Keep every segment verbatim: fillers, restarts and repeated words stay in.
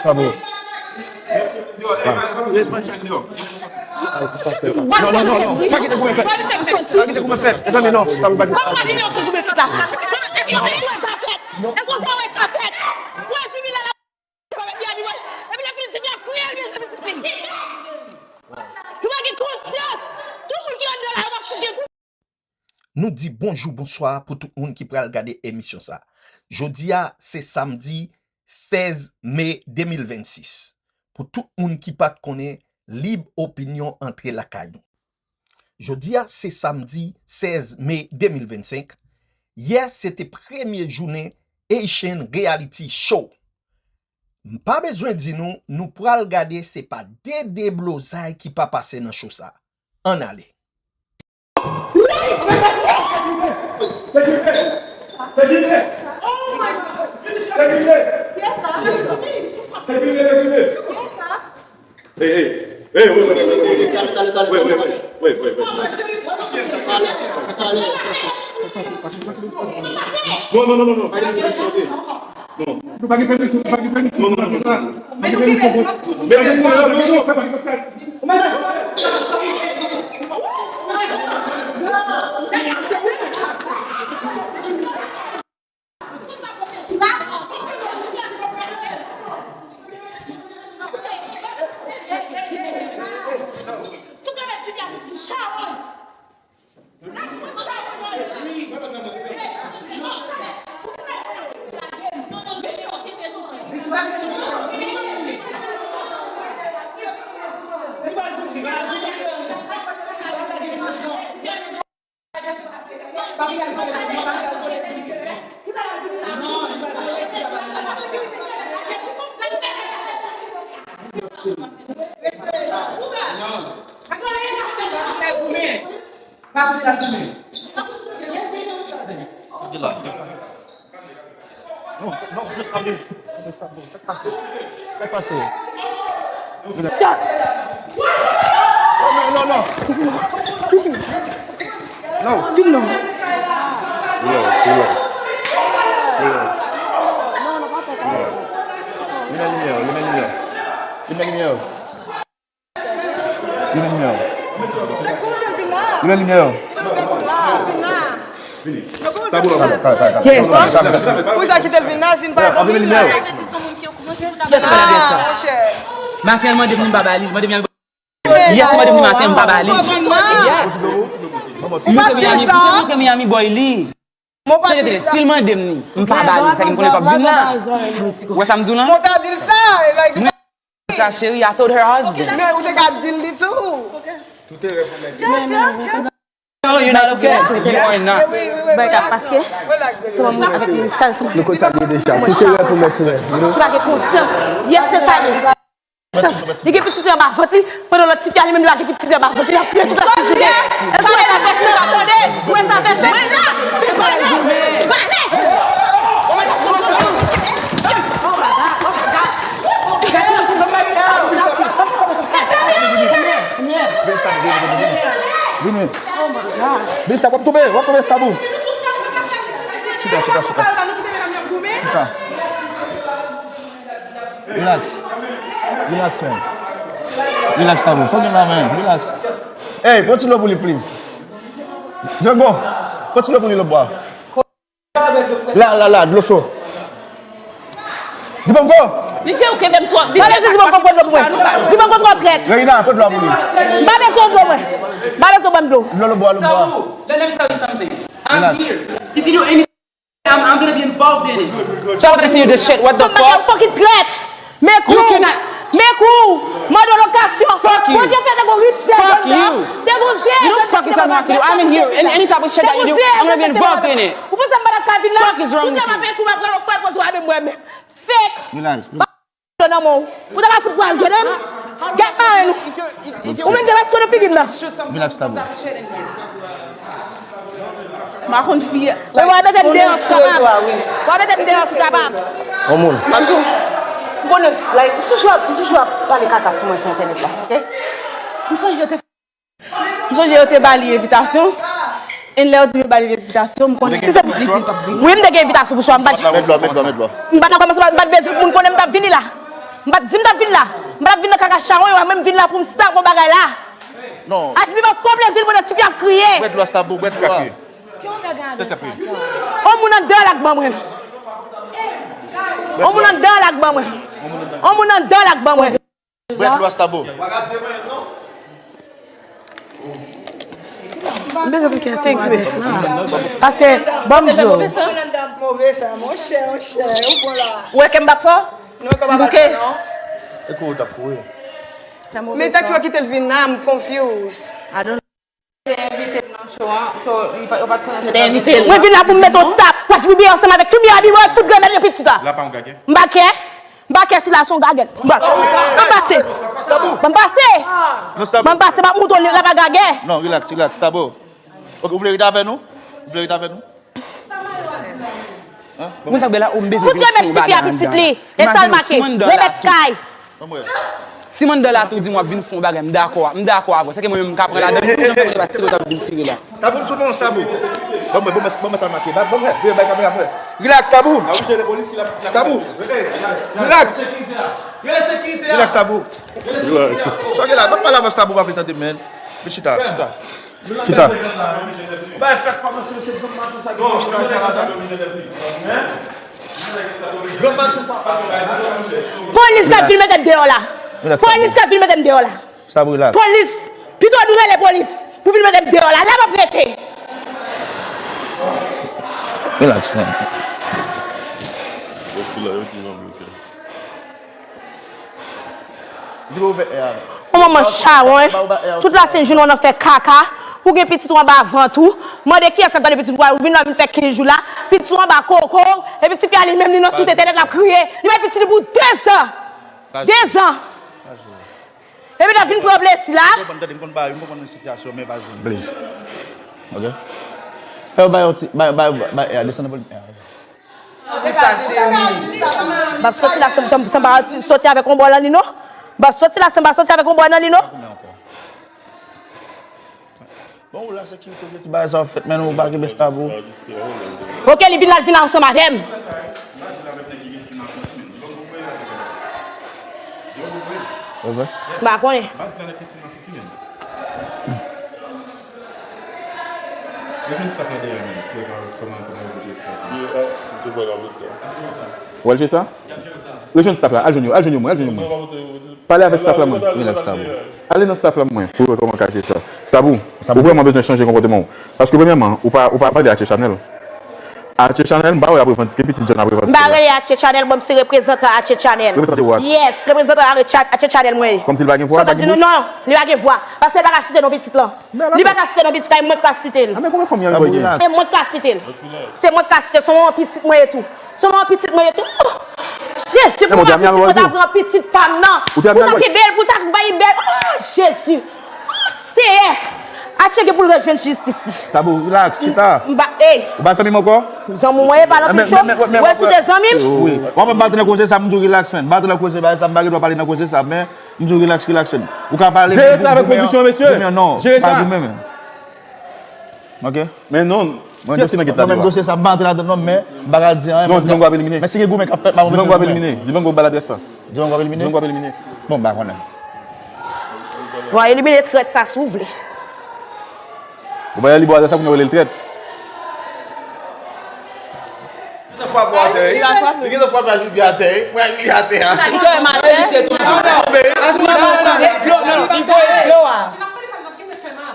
Sa bon. Non, non, non, non. Pa kite goumen fèt. Pa kite goumen fèt. Mezanmi, non. Sa bon, pa kite. Kòman pa kite goumen fèt la? Èske w wè sa fèt? Èske w wè sa fèt? Wè, Jimmy la, la, epi lè fini, Jimmy ap kriye, mezanmi, ti fi. Nou pa gen konsyans. Tout moun ki anndan la, yo p ap fout gen kou. Nou di bonjou, bonswa pou tout moun ki pral gade emisyon sa. Jodi a, se samdi sèz me de mil vennsis. Pou tout moun ki pa t konnen, lib opinyon antre lakay nou. Jodi a, se samdi sèz me de mil vennsenk. Yè, se te premye jounen Haitian Reality Show. M pa bezwen di nou, nou pral gade se pa de deblozay ki pa pase nan show sa. Ann ale. Sekirite! Sekirite! Sekirite! Sekirite, sekirite! Hey, hey! Hey, wait, wait, wait, wait, wait. Wait, wait, wait, wait, wait. Wait, wait, wait. Non, non, non, non, non. Non. Nou pa gen pèmisyon, nou pa gen pèmisyon. Non, non, non, non, non. Men nou gen pèmisyon pou tout. Men nou gen pèmisyon pou tout. Non, non, just stop it. Just stop it. Fè pase. Fè pase. Just. Non, non, non, non. Vin non. Relax, relax. Relax. Limen limyè yo, limen limyè yo. Limen limyè yo. Limen limyè yo. Limen limyè yo. Tabou la. Yes. Pou sa kite l vin la, si n pa zanmi la. Kiyès ki mande sa? Maten l mande m, m pa ba li. Mande m, yès mande m maten, m pa ba li. Yes. Li te montre Miami, li te montre Miami boy li. Tande, tande, si l mande m ni, m pa ba li, sa ki m konnen l p ap vin la. Ou wè sa m di w lan? Mwen ta di l sa, e like, sa, cheri, I told her husband. Men ou te ka di l li tou. No, you're not okay. You are not. Bay ka paske se yon moun avèk miskal, se yon moun. Nou konn sa l ye deja. Tout erè pou mèt sou mèt, you know? Ki pa gen konsyans. Yes, se sa li. Li gen pitit li anba vant li, pandan lòt tifi a li menm la gen pitit li anba vant li, l ap kriye tout la jounen. Èske w wè sa fè sens? Ou wè sa fè sens? Pale! Pale! Vini. Vini, Stab, w ap tonbe, w ap tonbe, Stab ou. Chita, chita, chita. Chita. Relax. Relax, man. Relax, Stab ou. Sa w gen la, man? Relax. Hey, pran ti dlo pou li, please. Django, pran ti dlo pou li, lòt bò a. La, la, la, dlo cho. Dibango! Li di ou kenbe m twò. Pale di Dibango pran dlo pou mwen. Dibango twò trèt. Reina, pran dlo pou li. M pa bezwen dlo, mwen. M pa bezwen ban m dlo. Dlo, dlo bwa, dlo bwa. Let me tell you something. I'm here. If you do anything, I'm, I'm gonna be involved in it. Stop listening to this shit. What the fuck? Fucking trèt. Men kou! Men kou! Mande lokasyon! Fuck you! Bondye fè te gon rityèl anndan. Fuck you! Te gon zye anndan. You don't fucking tell me what to do. I'm in here. Any, any type of shit that you do, I'm gonna be involved in it. Ou panse m pa t ap ka vin la? Fuck is wrong with you? Kounye a m ap peye kou, m ap pran lòt fwa, poze w avè mwen menm. Fake! Relax. Ba dlo nan men w. Ou ta ka fout pwazone m? Gèt mare nou. Ou menm gen lèspri nan figi m nan. Relax, Stab ou. M pa konn fi. Mwen, w ap mete m deyò sou rezo a, wi. W ap mete m deyò sou kaba. On moun. M ap di w, m konnen, like, m toujou ap, m toujou ap pale kaka sou mwen sou entènèt la, oke? M sonje yo te, m sonje yo te ba li envitasyon. E lè yo di m yo ba li envitasyon, m konnen si se pou li di l p ap vini. Wi, m te gen envitasyon pou chwa, m pa t, met dlo, met dlo, met dlo. M pa t nan kòmanse, m pa t bezwen moun konnen m t ap vini la. M pa t di m t ap vin la. M pa t ap vin nan kaka chawony, w a menm vin la pou m stop yon bagay la. Non. H B pa pran plezi l pandan tifi ap kriye. Bwè dlo a, Stabou, bwè dlo a. Tèt chape. On moun anndan la k ban mwen. On moun anndan la k ban mwen. On moun anndan la k ban mwen. Bwè dlo a, Stabou. M bezwen konn kiyès ki move sa. Paske, ban m di w. Ou wè ke m p ap fè w? Bouke. E kou w t ap kouri. Men tèt yo kite l vin la, m confuse. Te envite l nan show an, so, li pa, yo pa t konnen se te envite l. Mwen vin la pou m mete w stop. Mwen vin ansanm avèk tout miray biwo, fout granmèt epi ti ta. La pa yon gagè. M pa kè. M pa kè si la se yon gagè. Bon, ban m pase. Ban m pase. Ban m pase, m ap moutre w li la pa gagè. Non, relax, relax, Stabou. Ok, ou vle rete avè nou? Ou vle rete avè nou? Moun sa bèl la, ou m bezwen vin sou bagay anndan. Fout granmèt tifi a pitit li. E sa l make. Remèt Sky. Si Mandela tou di m w ap vin fè yon bagay, m dakò, m dakò avè w. Sèke mwen menm m ka pran ladan l, tou jan fè mwen pa tire w t ap vin tire la. Stabou, m sou non, Stabou. Ban mwen, ban mwen, ban mwen sa make. Ban mwen, ban mwen kamera mwen. Relax, Stabou. Stabou. Relax. Relax, Stabou. Sa gen la, ban m pale avè Stabou, pa vle tande, men. Chita, chita. Chita. Polis k ap vin mete m deyò la. Polis k ap vin mete m deyò la. Stabou, relax. Polis. Pito nou rele polis pou vin mete m deyò la. La m ap rete. Relax, man. Ou manman chawony. Tout la sent jounen w nan fè kaka. Ou gen pitit ou anba vant ou. Mande kiyès k ap gade pitit ou a. Ou vin la vin fè kenz jou la. Pitit ou anba koko. Epi tifi a li menm li nan tout entènèt l ap kriye. Li bay pitit li pou dezan. Dezan. Epi l ap vin pran plezi la. M konprann, tande, m konn bagay, m konprann sitiyasyon, men pa jwenn. Please. Ok. Fè yo bay yon ti, bay, bay, bay, eh, desann nan pou l, eh. Kisa, cheri? M ap soti la san, san, san pa soti avèk yon bò nan li non. M ap soti la san pa soti avèk yon bò nan li non. Bon, ou la sekirite, ou gen ti bagay sa w fèt, men ou pa kenbe Stabou. Ok, li vin la, l vin ansanm avè m. Ok. M pa konnen. Ou al jere sa? Rejwenn staff la, al jwenn yo, al jwenn yo mwen, al jwenn yo mwen. Pale avèk staff la mwen. Relax, Stabou. Ale nan staff la mwen pou wè kòman ka jere sa. Stabou, ou vrèman bezwen chanje konpòteman w. Paske premyèman, ou pa, ou pa pale Atye Chanèl. Atye Chanèl, m pa wè l ap revandike pitit John ap revandike la. M pa rele Atye Chanèl, bon, m se reprezantan Atye Chanèl. Reprezante w a? Yes, reprezantan Atye Chanèl mwen ye. Kòmsi l pa gen vwa, l pa gen bouch? Non, li pa gen vwa. Paske l pa ka site non pitit lan. Li pa ka site non pitit la, e mwen k ka site l. E mwen k ka site l. Se mwen k ka site l, se yon pitit mwen ye tou. Se yon pitit mwen ye tou. Oh! Jezi, pou mwen pitit mwen ta pran pitit pa m nan. Pou ta kenbe l, pou ta bay bèl. Oh, Jezi. Oh, Seyè. Atye gen pou l rejwenn jistis li. Stabou, relax, chita. M pa, ey. Ou pa zanmi m ankò? Zanmi mwen ye, pa nan picho. Ou wè si w te zanmi m? Wi. W ap bat nan koze sa, m di w relax, man. Bat nan koze sa, m pa gen dwa pale nan koze sa, men M di w relax, relax, frè m. Ou ka pale. Jere sa avèk konviksyon, mesye. Jere sa. Jere sa. Ok? Men non, kiyès ki nan get la devan? Mwen menm dosye sa, m pa antre ladan non, men m pa ka di anyen. Non, Dibango ap elimine. Men si gen goumen k ap fèt, m pa konn. Dibango ap elimine. Dibango ba l adrès la. Dibango ap elimine? Dibango ap elimine. Bon, m pa konnen. W a elimine trèt sa si w vle. Ou pa li ba w adrès la, kounye a w rele l trèt. Li gentan frape atè, wi. Li gentan frape ak pipi atè, wi. Mwen ak pipi atè a. Li voye m atè.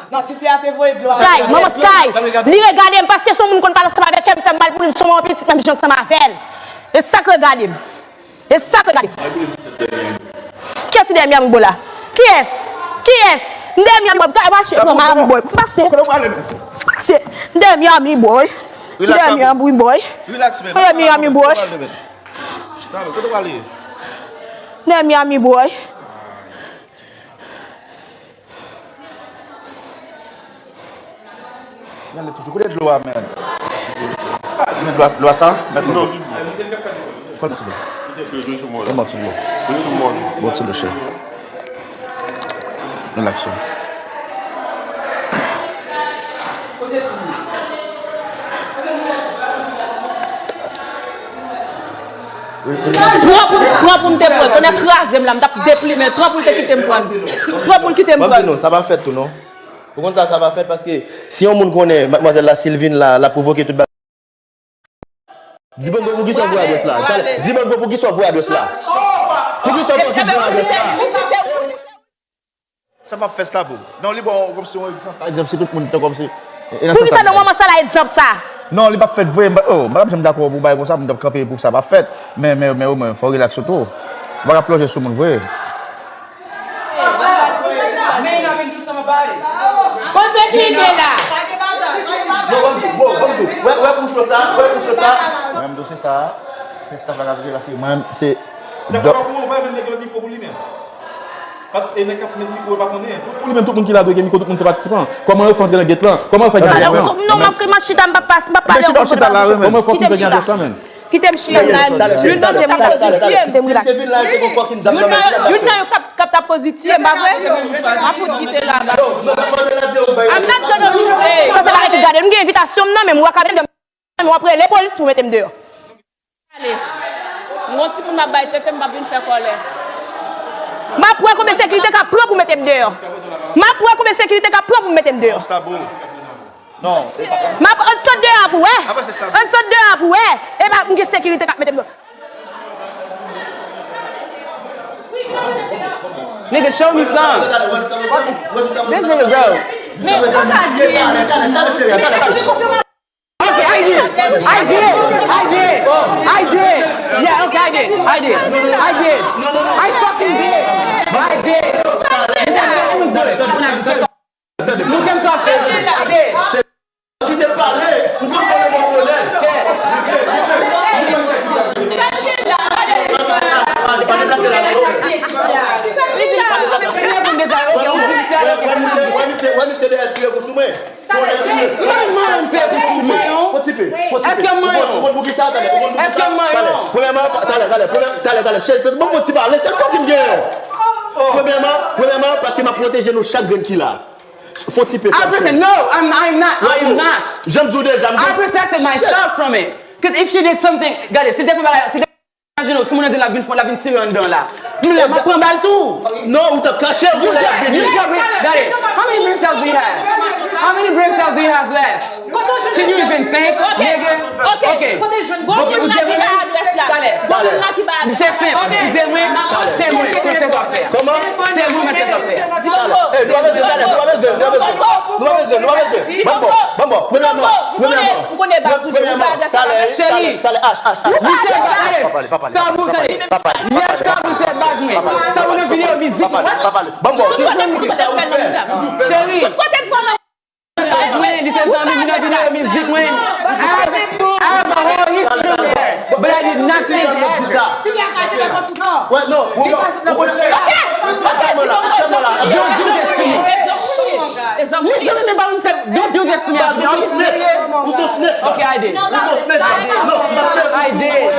Sky, manman Sky, li regade m paske se yon moun konn pale ansanm avèk kè m fè m mal pou li, m sou yon pitit menm jan ansanm avè l. E sa k regade m. E sa k regade m. Kiyès ki dèyè Miami Boy la? Kiyès? Kiyès? M dèyè Miami Boy. Kay mache. Non, Miami Boy. Pase. Pase. M dèyè Miami Boy. M dèyè Miami Boy. Relax, man. Kote Miami Boy? Chita, men, kote w ale? Nan Miami Boy. Gade toujou, kote dlo a, man? Men dlo a, dlo a sa, men dlo. Fò l ti dlo. Fò l ti dlo. Bon ti dlo, chè. Relax, chè. Pran pou, pran pou m te pran l. Tonnè kraze m la, m t ap deplimen l. Pran pou l te kite m pran l. Pran pou l kite m pran l. Ban m di nou, sa pa fèt tou non. Ou konn sa, sa pa fèt paske si yon moun konnen madmwazèl la, si l vin la, l ap pwovoke tout bagay. Di Bongo pou kisa w voye adrès la? Talè, di Bongo pou kisa w voye adrès la? Pou kisa w pa kit voye adrès la? Sa p ap fèt la pou. Non, li bon, kòmsi yon egzanp. Pa egzanp, si tout moun te kòmsi. Pou kisa nan moman sa la egzanp sa? Non, li p ap fèt vre. M pa, oh, m pa t ap janm dakò pou bagay konsa, pou m t ap kanpe pou sa pa fèt. Men, men, men omwen, fò w rilaks ou tou. Ou pa ka plonje sou moun vre. Kote ki gen la? Bon, bon, bon, bon, bon. Wè, wè pou cho sa, wè pou cho sa. Mwen menm dosye sa, se staff la k ap jere la, se mwen menm, se. Staff la pa pou mwen, pa menm nèg yo met mikwo pou li menm. Pa, e nèg k ap met mikwo yo pa konnen. Tout pou li menm, tout moun ki la dwe gen mikwo, tout moun se patisipan. Kòman yo fè antre nan gate lan? Kòman yo fè gen adrès lan? Non, m ap, m ap chita, m p ap pase, m p ap pale. Kòman yo fè antre nan gate lan menm? Kite m chita. Kite m chita. Youn nan de mwen k ap pozitye m. Youn nan, youn nan yo k ap, k ap, k ap pozitye m, pa vre? A fout kite la. I'm not gonna be safe. Sa se pa rete gade. M gen envitasyon m nan men m, w ap gade m nan men w ap rele polis pou mete m deyò. Ale. M gon timoun m ap bay tete, m p ap vin fè kòlè. M ap wè konbyen sekirite k ap pran pou mete m deyò. M ap wè konbyen sekirite k ap pran pou mete m deyò. Non. M ap, ann sot deyò a pou wè. Ann sot deyò a pou wè. E pa m gen sekirite k ap mete m deyò. Nigga, show me some. This nigga, bro. Men, sa pa di. Okay, I did. I did. I did. I did. Yeah, okay, I did. I did. I did. I fucking did. I did. Look him so shit. I did. Kite pale, ou konn pale bon solèy. Wè misye, wè misye, wè misye dèyè tire kou sou mwen. Sa vle di, ki manyon m fè pou sou mwen? Fò ti pe, fò ti pe. Èske manyon? Ou konn, ou konn pou kisa? Talè, ou konn pou kisa? Èske manyon? Talè, premyèman, talè, talè, premyè, talè, talè, cheri, bon, fò ti pale, sèl fòk m gen. Premyèman, premyèman, paske m ap pwoteje nou chak grenn ki la. Fò ti pe. I protect, no, I'm, I'm not, I am not. Jan m di w deja, m I protected myself from it. 'Cause if she did something, gade, si te fè bagay, si te Imajine w, si moun nan di l ap vin fò, l ap vin tire anndan w la. M la, m ap pran bal tou. Non, ou t ap kache w pou lè l ap vini. Gade, how many brain cells do you have? How many brain cells do you have left? Can you even think, nigga? Ok. Bon, ou di mwen, talè. Se senp. Ou di mwen, se mwen, se sa w fè. Kòman? Se mwen, se sa w fè. Talè. Ey, nou pa bezwen, talè, nou pa bezwen, nou pa bezwen. Nou pa bezwen, nou pa bezwen. Ban m bon, ban m bon. Premyèman, premyèman. Premyèman, talè, talè, talè, H, H, H. Misye, pa pale, pa pale, pa pale. Sa pou tande. Yes, sa pou se baz mwen. Sa pou nan videyo mizik mwen. Pa pale, pa pale. Ban m bon. Cheri. Baz mwen, li se zanmi m nan videyo mizik mwen. I have, I have a whole history there, but I did not say that. Wè, non, ou, ou, ou, don't do this to me. Listen to me, bro. Don't do this to me. Are you serious? Ou se snitch. Okay, I did. Ou se snitch. Non, m pa se I did.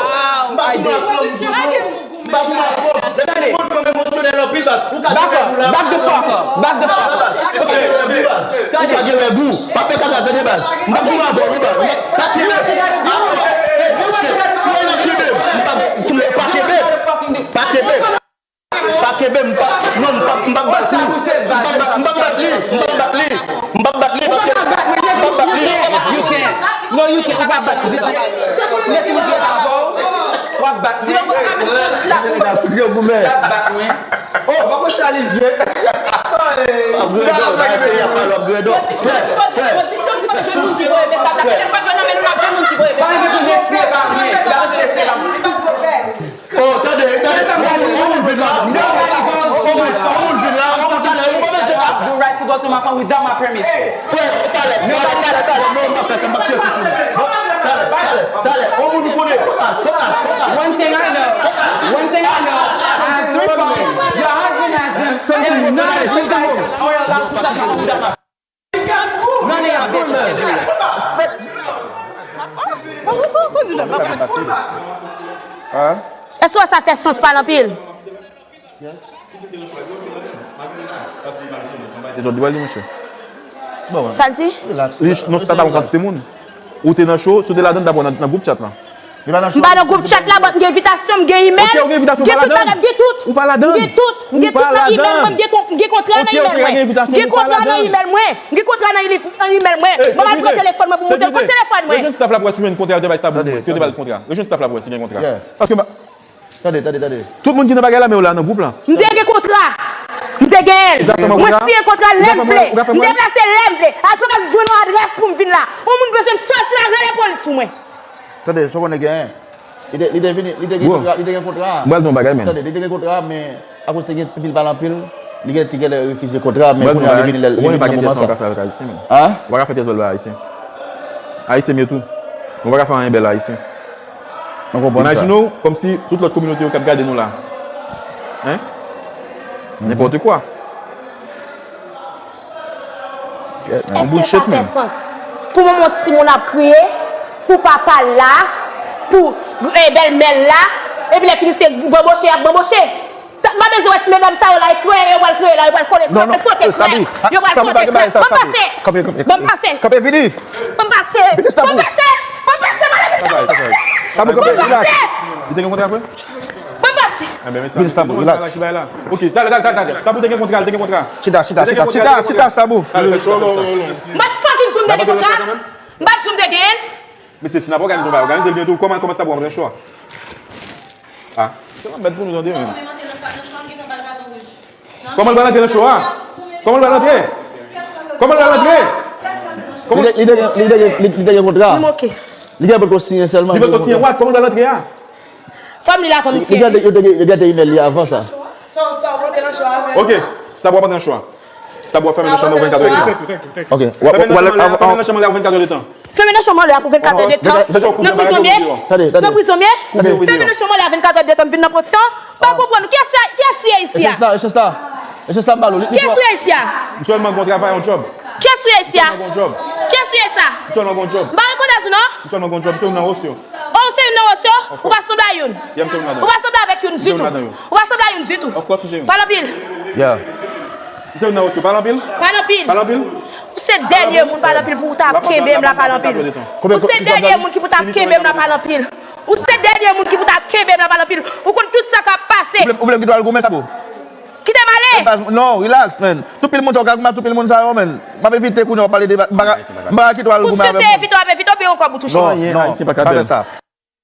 I did. M pa pou m ap pran. Tande. Ou ka gen règou la. Back the fuck up. Back the fuck up. Ok. Ou ka gen règou. Pa fè kaka, tande baz. M pa pou m ap pran, baz. Pa kenbe. Apa, eh, eh, eh, shit. Ou pa kenbe. M pa, pa kenbe. Pa kenbe. Pa kenbe m pa, non, m pa, m pa bat li. M pa bat, m pa bat li. M pa bat li. M pa bat li paske m pa bat li. You can't. No, you can't. Ou pa bat li. Lèfini vle avè w. W ap bat mwen. Yo, goumen. W ap bat mwen. Oh, pa konsa li ye. Ap gade, ap gade, ap gade. Fè, fè. Pa gen tou mesye pa mwen. Pa gen tou mesye pa mwen. Oh, tande, tande. On moun, on moun vin la. On moun, on moun vin la. On moun, talè, on moun bezwen la. Have the right to go to my phone without my permission. Frè, talè, talè, talè, talè. Non, m pa fè sa, m pa fè sa. Talè, talè, talè. On moun ou konnen. Focus, focus, focus. One thing I know. One thing I know. I have three phones. Your husband has them. And none of you guys are allowed to talk about them. None of y'all bitches can do that. Èske sa fè sans pa l anpil? Sa l di? Li, non, se ta yon kantite moun. Ou te nan show, si w te ladan, w t ap wè nan, nan gwoup chat lan. M pa nan gwoup chat la, but m gen envitasyon, m gen email, m gen tout bagay, m gen tout. M gen tout, m gen tout nan email mwen, m gen kon- m gen kontra nan email mwen. M gen kontra nan email mwen. M gen kontra nan li- nan email mwen. Mwen al pran telefòn mwen pou montre l. Pran telefòn mwen. Rejwenn staff la pou wè si yo jwenn kontra, yo te bay staff mwen, si yo te bay l kontra. Rejwenn staff la pou wè si gen kontra. Paske m- Tande, tande, tande. Tout moun ki nan bagay la, men yo la nan gwoup la. M te gen kontra. M te genyen l. Mwen siyen kontra lè m vle. M deplase lè m vle. Avan m ap jwenn yon adrès pou m vin la. Yon moun bezwen m sòti la, rele polis pou mwen. Tande, sa w konnen genyen. Li te, li te vini, li te gen kontra, li te gen kontra. Mwen di yon bagay, men. Tande, li te gen kontra, men akoz te gen anpil pale anpil, li gen, te genlè refize kontra, men kounye a li vini, li vini nan moman sa. Hein? Ou pa ka fè tèt zòl ba Ayisyen. Ayisyen m ye tou. Mwen pa ka fè anyen bèl Ayisyen. Nou konprann sa. Imajine w, kòmsi tout lòt kominote yo k ap gade nou la. Hein? Nenpòt kwa. Èske sa fè sans? Pou manman yon timoun ap kriye, pou papa l la, pou eh, bèlmè l la, epi lè fini se banboche y ap banboche. M pa bezwen wè ti medam sa yo la, e kreye yo pral kreye la, yo pral kole krèk, fwote krèk, yo pral fwote krèk. Ban m pase! Ban m pase! Kanpe, vini! Ban m pase! Ban m pase! Ban m pase, madanm mesye, ban m pase! Ban m pase! Li te gen kontra vre? Ban m pase! Enben, mesye, mesye, bon, relax. Ok, talè, talè, talè, talè. Stabou te gen kontra, li te gen kontra. Chita, chita, chita, chita, chita, Stabou. Talè, talè, talè, talè. M pa t fucking di w m te gen kontra. M pa t di w m te genyen l. Mesye, si n ap òganize yon bagay, òganize l byen tou. Kòman, kòman Stabou ap rantre cho a? Ah, se yon mèd pou nou tande menm. Kòman l pral rantre nan cho a? Kòman l pral rantre? Kòman l pral rantre? Li te, li te, li te, li te, li te gen kontra. Li moke. Li gen poko siyen sèlman. Li poko siyen, what? Kòman l pral rantre a? Fò m li l avan misye. Yo te, yo te, yo te email li avan sa. Ok, Stabou ap antre nan cho a. Stabou ap fèmen nan chanm nan pou vennkat èdtan. Ok. Fèmen nan chanm nan pou vennkat èdtan. Fèmen nan chanm nan pou vennkat èdtan. Nan prizon m ye? Nan prizon m ye? Fèmen nan chanm nan pou vennkat èdtan, m vin nan prizon. M pa konprann ou. Kiyès ki ye isi a? Kiyès ki ye isi a? M sèlman gon travay, yon djòb. Kiyès ki ye isi a? Kiyès ki ye isi a? M sèlman gon djòb. M pa rekonèt ou non. M sèlman gon djòb. Se youn nan Osyo. Oh, ou se youn nan Osyo? Ou pa sanble a youn. Ou pa sanble avèk youn ditou. Ou pa sanble a youn ditou. Pale anpil. M se youn nan Osyo. Pale anpil. Pale anpil. Pale anpil. Ou se dènye moun pale anpil pou ou ta kenbe m la pale anpil. Ou se dènye moun ki pou ta kenbe m la pale anpil. Ou se dènye moun ki pou ta kenbe m la pale anpil. Ou konn tout sa k ap pase. Ou vle, ou vle m kite w al goumen, Stabou? Kite m ale! Non, relax, man. Tout pil moun sa w ka goumen ak tout pil moun sa yo, man. M ap evite kounye a w pale de ba-, m pa ka, m pa ka kite w al goumen avè moun. Ou se evite w ap evite oubyen yon kòb ou touche? Non, non, pa fè sa.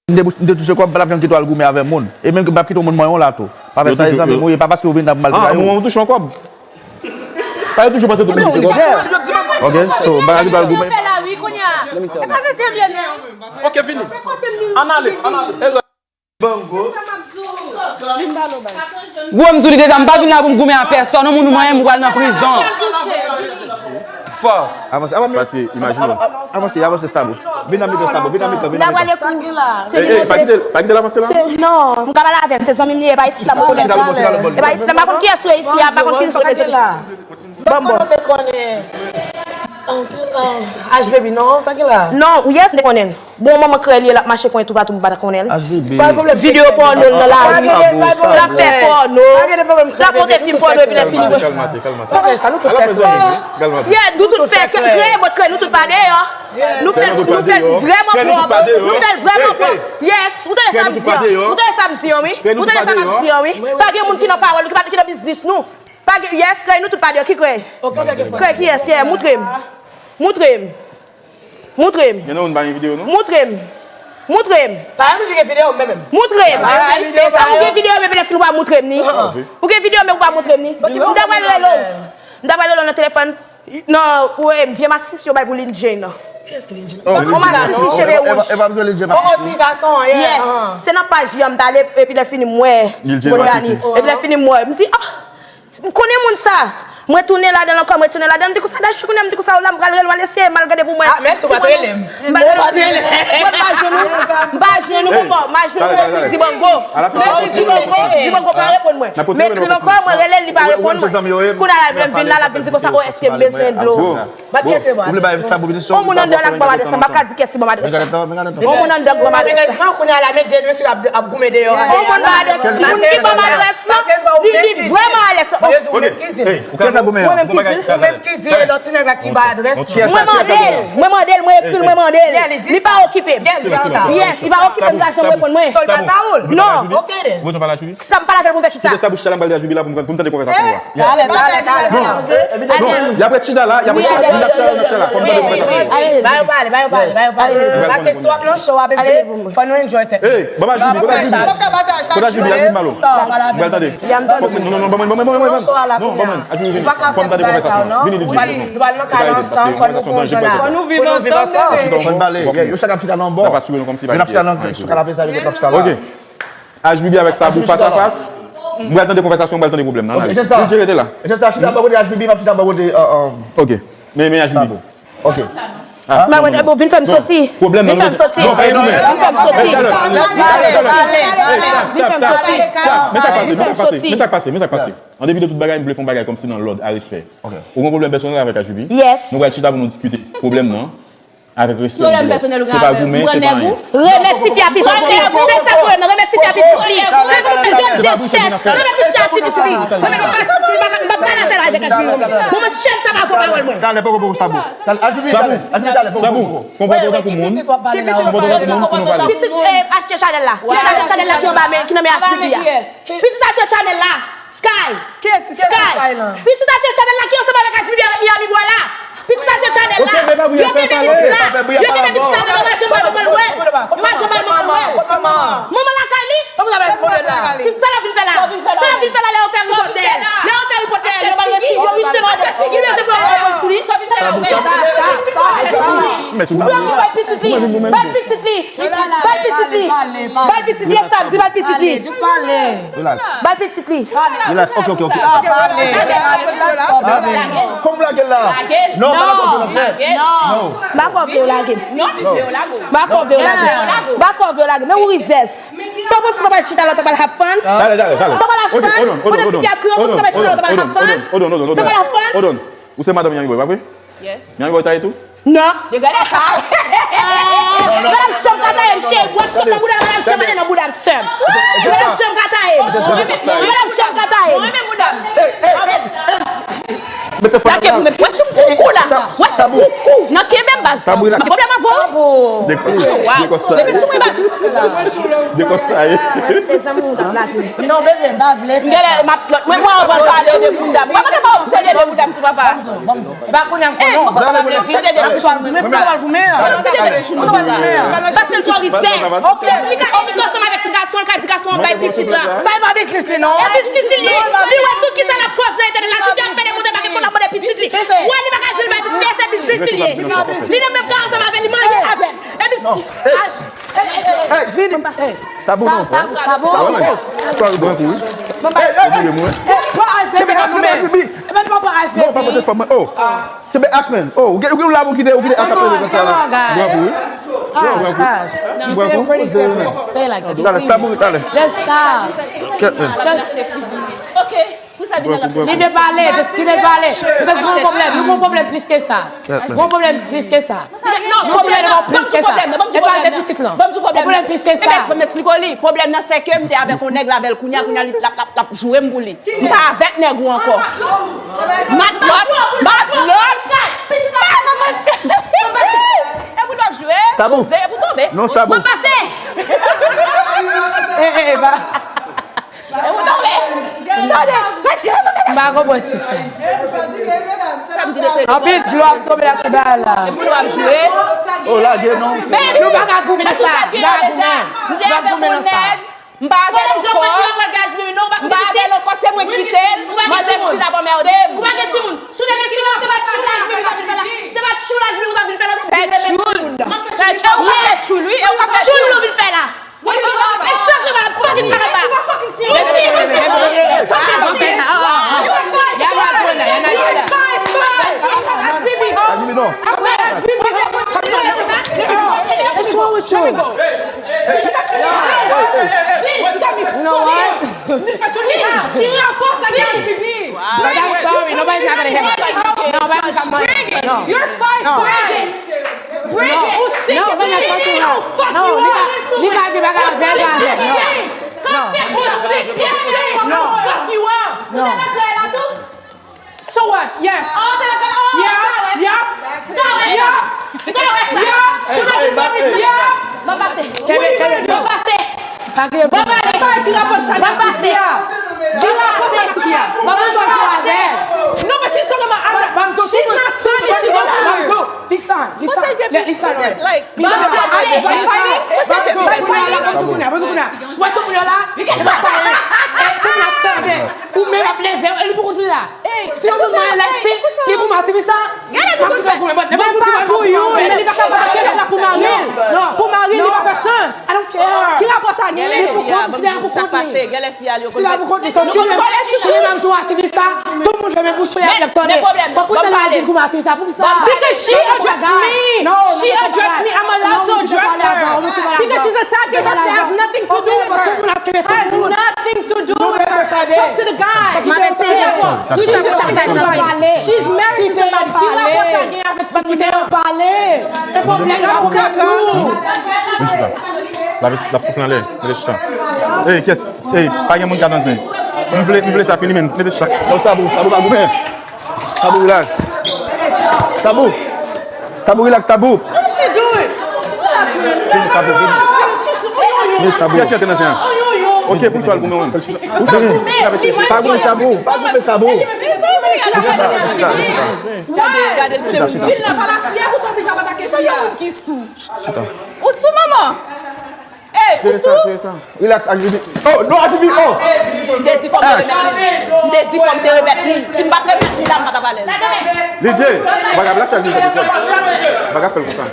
M te, m te touche kòb, m pa t ap janm kite w al goumen avè moun. E menm ke m p ap kite yon moun manyen w la tou. Pa fè sa, e zanmi m ou ye, pa paske ou vin nan pou m al travay ou. Ah, moun touche yon kòb. Pa yo toujou panse tout moun se kòb. Ok, so, m pa ka kite w al goumen. Ok, fini. Ann ale, ann ale. Gwo, m di w li deja, m pa vin la pou m goumen a pèsòn. Yon moun ou manyen m, ou pral nan prizon. Fò. Avanse, avanse. Pase, imajine w. Avanse, avanse, Stabou. Vin nan mitan, Stabou, vin nan mitan, vin nan mitan. Ey, ey, pa kite l, pa kite l avanse la. Non, m ka pale avè l, se zanmi m li ye, e pa isit la m konnen. E pa isit la, m pa konn kiyès ou ye isi a, m pa konn ki zòn ou ye. Bon, bon. Kote w te konnen? H Baby, non, sa ki la? Non, yes, m te konnen l. Bon, manman krèy li ye, l ap mache konnen toupatou, m pa ta konnen l. Videyo pòno l nan lari. L ap fè pòno. L ap monte fim pòno epi lè fini. Pa fè sa, nou tout fè krèy. Yeah, nou tout fè krèy, bon, krèy, nou tout pa deyò. Nou fè l, nou fè l vrèman pwòp. Nou fè l vrèman pwòp. Yes, ou tande sa m di an? Ou tande sa m di an, wi? Ou tande sa m ap di an, wi? Pa gen moun ki nan pawòl, ki pa, ki nan biznis nou. Pa gen, yes, krèy, nou tout pa deyò. Ki krèy? Krèy kiyès? Yeah, moutre m. Moutre m. Moutre m. Gen yon moun pa gen videyo, non? Moutre m. Moutre m. Pa gen moun ki gen videyo, menm, menm. Moutre m. Se sa, ou gen videyo, men lè fini ou pa moutre m ni. Ou gen videyo, men ou pa moutre m ni. M ta pral rele w. M ta pral rele w nan telefòn. Non, ou, e, vye masisi yo bay pou Lil Jane nan. Kiyès ki Lil Jane? Yon masisi cheve wouj. E pa bezwen Lil Jane masisi. Oh, ti gason, yeah. Yes. Se nan paj li an m t ale, epi lè fini m wè Lil Jane masisi. Epi lè fini m wè, m di, ah, m konnen moun sa. Mwen tounen ladan l ankò, mwen tounen ladan l, m di konsa, Dachou, kounye a m di konsa, o la, m pral rele w al eseye, m al gade pou mwen. Ah, mèsi, ou pa t rele m. M pa jwenn ou. M pa jwenn ou ankò. M pa jwenn ou epi Dibango. Epi Dibango, Dibango pa reponn mwen. M ekri l ankò, mwen rele l, li pa reponn mwen. Kounye a la, l vin la, l ap vin di konsa, o, èske m bezwen dlo? Ou vle bay sa pou vini sou. On moun anndan la k ban m adrès la, m pa ka di kiyès ki ban m adrès la. On moun anndan k ban m adrès la. Kounye a la, men de mesye ap, ap goumen deyò. On moun ban adrès, moun ki ban m adrès la, li, li vrèman alèz. Mwen menm ki di l. Ou menm ki di e lòt ti nèg la ki ba adrès li. Mwen mande l, mwen mande l, mwen ekri l, mwen mande l. Li pa okipe m. Yes, li pa okipe m, li pa janm reponn mwen. Non. Sa m pale avè l pou m fè kisa? Kite sa bouch la, m pral di Ajubi la pou m pou m tande konvèsasyon yo a. Talè, talè, talè. Non, y ap ret chita la, y ap ret chita la, y ap chita la, n ap chita la, n ap chita la. Ba yo pale, ba yo pale, ba yo pale. Paske si w ap nan show a, baby, fò nou enjoy tèt nou. Hey, ban m Ajubi, kote Ajubi? Kote Ajubi? Ajubi malo. M pral tande. Fòk mwen, non, non, non, ban mwen, ban mwen, ban mwen, ban mwen. Non, ban mwen, Ajubi, vini. Fò m tande konvèsasyon an. Vini, Lidji. Nou pral nan kay ansanm, fò nou gon jan la. Fò nou viv ansanm, bebe. Fò n pale. Yo chak ap chita nan bò. N ap asire nou kòmsi pa gen pyès. Yo chita nan pye sa, yo chak ap fè sa, yo chita la. Ok. Ajubi avèk Sabou fas a fas. M pral tande konvèsasyon, m pral tande pwoblèm nan. Ann ale. Lidji, rete la. Jès la, chita bò kote Ajubi, m ap chita bò kote, euh, euh, Ok. Men, men Ajubi. Ok. Ah. Mwen vin fè m soti. Pwoblèm nan, vin fè m soti. Non, pa goumen. Vin fè m soti. Talè, talè, talè. Hey, stop, stop, stop, stop. Men sa k pase, men sa k pase, men sa k pase, men sa k pase. An depi de tout bagay, m vle fè yon bagay kòmsi nan lòd, a respè. Ok. Ou gen pwoblèm pèsonèl avèk Ajubi? Yes. Nou pral chita pou nou diskite pwoblèm nan. Avèk respè, m vle. Se pa goumen, se pa anyen. Remèt tifi a pitit li. Se sa pwoblèm nan. Remèt tifi a pitit li. Remèt pitit a pitit li. Remèt pitit li. Remèt pitit li. M ap pale avèk Ajubi. Bon, mwen chèn sa pa fò pawòl mwen. Talè, poko, poko, Sabou. Talè, Ajubi, talè. Ajubi, talè, poko, poko. Konpòte w tankou moun. Konpòte w tankou moun pou nou pale. Pitit, eh, Achte Chanèl la. Pitit Achte Chanèl la ki anba men, ki nan men Ajubi a. Pitit Achte Chanèl la. Sky. Sky. Pitit Achte Chanèl la ki ansanm avèk Ajubi avèk Miami Boy la. Pitit Achte Chanèl la. Yo kenbe pitit la. Yo kenbe pitit la, yo pa janm ba manman l wè l. Yo pa janm ba manman l wè l. Manman lakay li. Sa l ap vin fè la? Sa l ap vin fè la lè yo fè ripòtè l? Lè yo fè ripòtè l, yo ba l resi, yo richte l anlè. Li rete pou yo fè sou li. Sa l ap fè? Bay pitit li. Bay pitit li. Bay pitit li. Bay pitit li. Yes, sa di bay pitit li. Just pale. Relax. Bay pitit li. Relax. Ok, ok, ok. Kòm lage l la. Non, pa lage l la. Non. Ba kò vle w lage m. Ba kò vle w lage m. Ba kò vle w lage m. Men ou rizèz. Sa w panse w ta pral chita la, w ta pral have fun? Talè, talè, talè. W ta pral have fun? Pandan tifi a kriye, w panse w ta pral chita la, w ta pral have fun? W ta pral have fun? Ou se madanm Yami Boy, pa vre? Yes. Yami Boy ta ye tou? Non. Yo gade sa. Madanm chanm ka taye m, cheri. Gwo sòk nan bouda, madanm chanm ale nan bouda m, sè m. Madanm chanm ka taye m. Madanm chanm ka taye m. Mwen renmen bouda m. Lage pou mwen. Wè sou koukou la. Wè sou koukou. Nan kenbe m, baz. Gen pwoblèm avè w? Wow. Depi sou mwen, baz. Dekòs la ye. Respè zanmi w t ap lage. Non, bebe, m pa vle fè sa. Gade, m ap plòt. Mwen, mwen, anvan l pale de bouda m. Papa, te pa obsede de bouda m tou, papa. Epa kounye a m konnen w. Mwen menm sa pral goumen an. Mwen pral goumen an. Paske l twò rizèz. Li ka, li ka ansanm avèk ti gason, li ka di gason an bay pitit la. Sa e pa biznis li non. E biznis li ye. Li wè tout kisa l ap koze nan entènèt la. Tifi ap fè de moute pa gen kòb la mande pitit li. Wè li pa ka di l bay pitit li, e se biznis li ye. Li nan menm kay ansanm avè l, li marye avè l. E biznis. Hey, vini. Hey. Sa bon non, sa bon. Sa bon. Sa bon kou wi. Hey, hey, hey. Kenbe ach, kenbe ach, baby. Kenbe ach, baby. Non, pa pote fanm mwen. Oh. Kenbe ach, man. Oh, ou gen, ou gen la pou kite, ou kite ach ap leve konsa la. Bwavo wi. Bwavo kou. Stay like that. Talè, stop, talè. Just stop. Kèt, man. Just. Ok. Li vle pale, just kite l pale. Because nou gon pwoblèm, nou gon pwoblèm plis ke sa. Nou gon pwoblèm plis ke sa. Non, pwoblèm nan plis ke sa. E pa de pitit lan. Gon pwoblèm plis ke sa. Ban m eksplike w li. Pwoblèm nan se ke m te avèk yon nèg la bèl kounya, kounya li l ap, l ap, l ap joure m pou li. M pa avèk nèg ou ankò. Matlòt, matlòt. E pou l ap joure. Sa bon. E pou tonbe. Non, sa bon. Mwen pase. Eh, eh, ba. M pa konprann ti sa. Anpil dlo ap tonbe la, ti bagay la. Oh, lage non. Nou pa ka goumen sa. Nou pa ka goumen. Nou pa goumen nan sa. M pa avè l ankò. M pa avè l ankò, se mwen ki kite l. Manzè Stil ap anmède m. Ou pa gen timoun. Si w te gen timoun, se pa tchoulaj li t ap vin fè la. Se pa tchoulaj li t ap vin fè la. Fè tchoul. Fè tchoul. Fè tchoul, wi. E w ka fè tchoul. Tchoul ou vin fè la. Exactement, fucking talaba. Y'all not doing that. Y'all not doing that. What's wrong with you? You know what? But I'm sorry, nobody's not gonna help. Nobody got money. No. You're five. No. Bring it. No, we're not fucking her. No, li ka, li ka di bagay avè l, pa avè l. No. No. No. So What? Yes. Yeah, yeah, yeah, yeah. Mwen pase. Mwen pase. Mwen pale. Mwen pase. Mwen pase. Mwen pase. Mwen pase. Non, but she's talking about other. She's not saying she's over here. Listen, listen, listen. Listen, like, Mwen tou kounye a la, mwen tou kounye a, mwen tou kounye a. Mwen tou kounye a la, li pa sa ye. E, kounye a tande. Ou menm ap leve, e li poko tou la. Si yon moun mwen lè si, li pou mati sa. Mwen pa pou yon, men li pa ka ba kèlè la pou mari. Pou mari, li pa fè sans. Ki rapò sa gen? Li pou kont, li pou kont li. Li pou kont li. Tout moun vle men bouch li ap tande. Bon, pou sa li vin kou mati sa, pou sa. Because she addressed me. She addressed me. I'm allowed to address her. Because she's attacking us. That has nothing to do with her. Has nothing to do with her. Talk to the guy. Mwen se. She's just attacking somebody. She's married to somebody. Ki rapò sa gen avèk ti moun nan? Pale. E pwoblèm la, pwoblèm nou. Vin chita. L ap, l ap soufle anlè. Mete chita. Ey, kyès? Ey, pa gen moun ka nan zen. M vle, m vle sa fini, men. Mete chita. Yo, Tabou, Tabou pa goumen. Tabou, relax. Tabou. Tabou, relax, Tabou. What is she doing? Relax, man. Vini, Tabou, vini. Vini, Tabou. Kyès ki antre nan zen an? Ok, pou swa l goumen, wi. Pa goumen, Tabou. Pa goumen, Tabou. Chita, chita, chita. Gade, gade, se moun. Vin la pa la fyè, ou son pijama ta ke fyè. Chita. Ou sou, manman? Ey, ou sou? Relax, ak Bibi. Oh, non, ak Bibi, oh. M te di fò m te remèt li. M te di fò m te remèt li. Si m pa t remèt li la, m pa t ap alèz. Lidye, w pa ka relax ak Lidye, Lidye. W pa ka fè l konsa.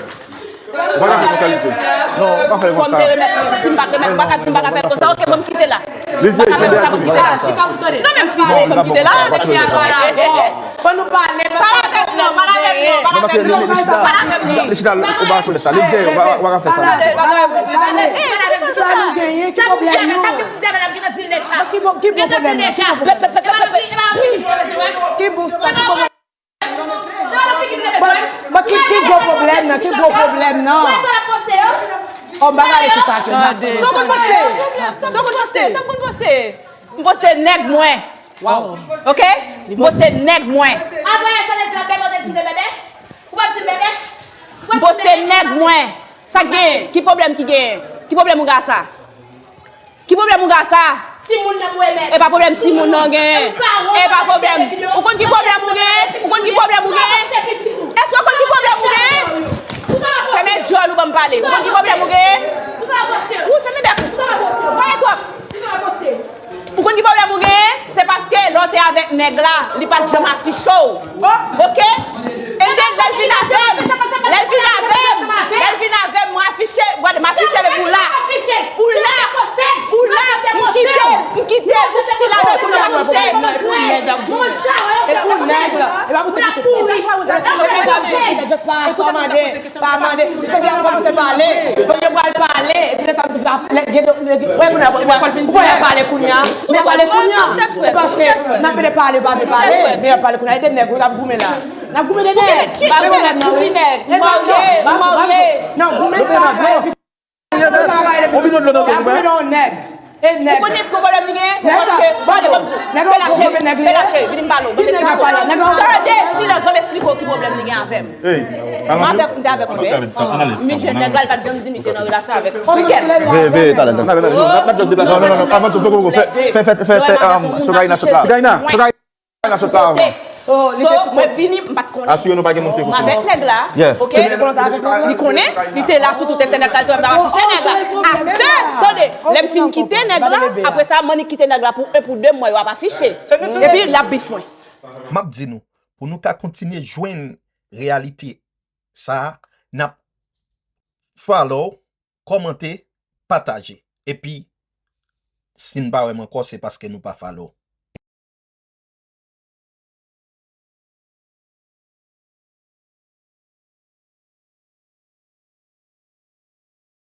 W pa ka fè l konsa, Lidye. Non, w pa fè l konsa. Fò m te remèt li. Si m pa t remèt, w pa ka di m pa ka fè l konsa. Ok, bon, m kite la. Lidye, m pa ka fè konsa pou m kite la. Chita pou tande. Non, men m fini, bon, m kite la. Fò nou pale, pale avèk nou, pale avèk nou, pale avèk nou, pale avèk nou. Li chita, li chita, ou pa ka fè sa. Lidye, ou pa, ou pa ka fè sa. Pale, pale, pale. Sa nou genyen, ki pwoblèm nou? Ki bon, ki bon pwoblèm nan? Ki bon, ki bon pwoblèm? Bon, bon, ki, ki gwo pwoblèm nan? Ki gwo pwoblèm nan? Oh, m pa gade tout sa ke m pa fè. Sa w konn poste? Sa w konn poste? Sa w konn poste? M poste nèg mwen. Wow. Ok? M poste nèg mwen. Apre sa, te di l ap bebe, ou te di m te bebe? Ou pa di m bebe? M poste nèg mwen. Sa k genyen? Ki pwoblèm ki genyen? Ki pwoblèm ou gen a sa? Ki pwoblèm ou gen a sa? Timoun nan pou emèt. E pa pwoblèm timoun nan genyen. E pa pwoblèm. Ou konn ki pwoblèm ou genyen? Ou konn ki pwoblèm ou genyen? Èske ou konn ki pwoblèm ou genyen? Fèmen djòl ou ban m pale. Ou konn ki pwoblèm ou genyen? Ou fèmen bèk ou. Ou pale twòp. Ou konn ki pwoblèm ou genyen? Se paske lè w te avèk nèg la, li pa t janm afiche w. Ok? And then, lè l vin avè m, lè l vin avè m, lè l vin avè m, mwen afiche, gade, m afiche l epi w la. Ou la, ou la, m kite, m kite, ou still avèk ou nan afiche. E pou nèg la, e pa pou ti pitit. That's why I was asking the question. Just pa, pa mande. Pa mande, fè yo kòmanse pale. Bon, yo pral pale, epi lè sa, m di, lè, gen do, gen, wè, kounye a, wè, ou wè y ap pale kounye a. Men y ap pale kounye a. Se paske n ap mete pale, pa vle pale, men y ap pale kounye a. E de nèg, wi, k ap goumen la. N ap goumen de nèg. Ki nèg? Ou marye, ou marye. Non, goumen sa, on vin dlo nan do nou, nèg. E nèg. Ou konnen ki pwoblèm li genyen? Se paske, gade, ban m di w, Bela cheri, Bela cheri, vin m pale w, ban m esplike w. Tande, silans, ban m esplike w ki pwoblèm li gen avè m. Mwen avèk, m te avèk yon nèg. Mi jwenn nèg la, li pa t janm di m li te nan relasyon avèk yon nèg. Veye, veye, talè, talè. Non, non, non, non, avan tou, poko, poko, fè, fè, fè, fè, um, Sogaina sot la. Sogaina, Sogaina. Ala sot la avan. So, mwen vini, m pa t konnen. Asire nou pa gen moun se kouti. M avèk nèg la, ok? Li konnen, li te la sou tout entènèt la, li te wè m t ap afiche nèg la. After, tande, lè m fin kite nèg la, apre sa, m annik kite nèg la pou en, pou de mwa, yo ap afiche. Epi, l ap beef mwen. M ap di nou, pou nou ka kontinye jwenn reyalite sa a, n ap follow, kòmante, pataje. Epi, si n pa wè m ankò, se paske nou pa follow.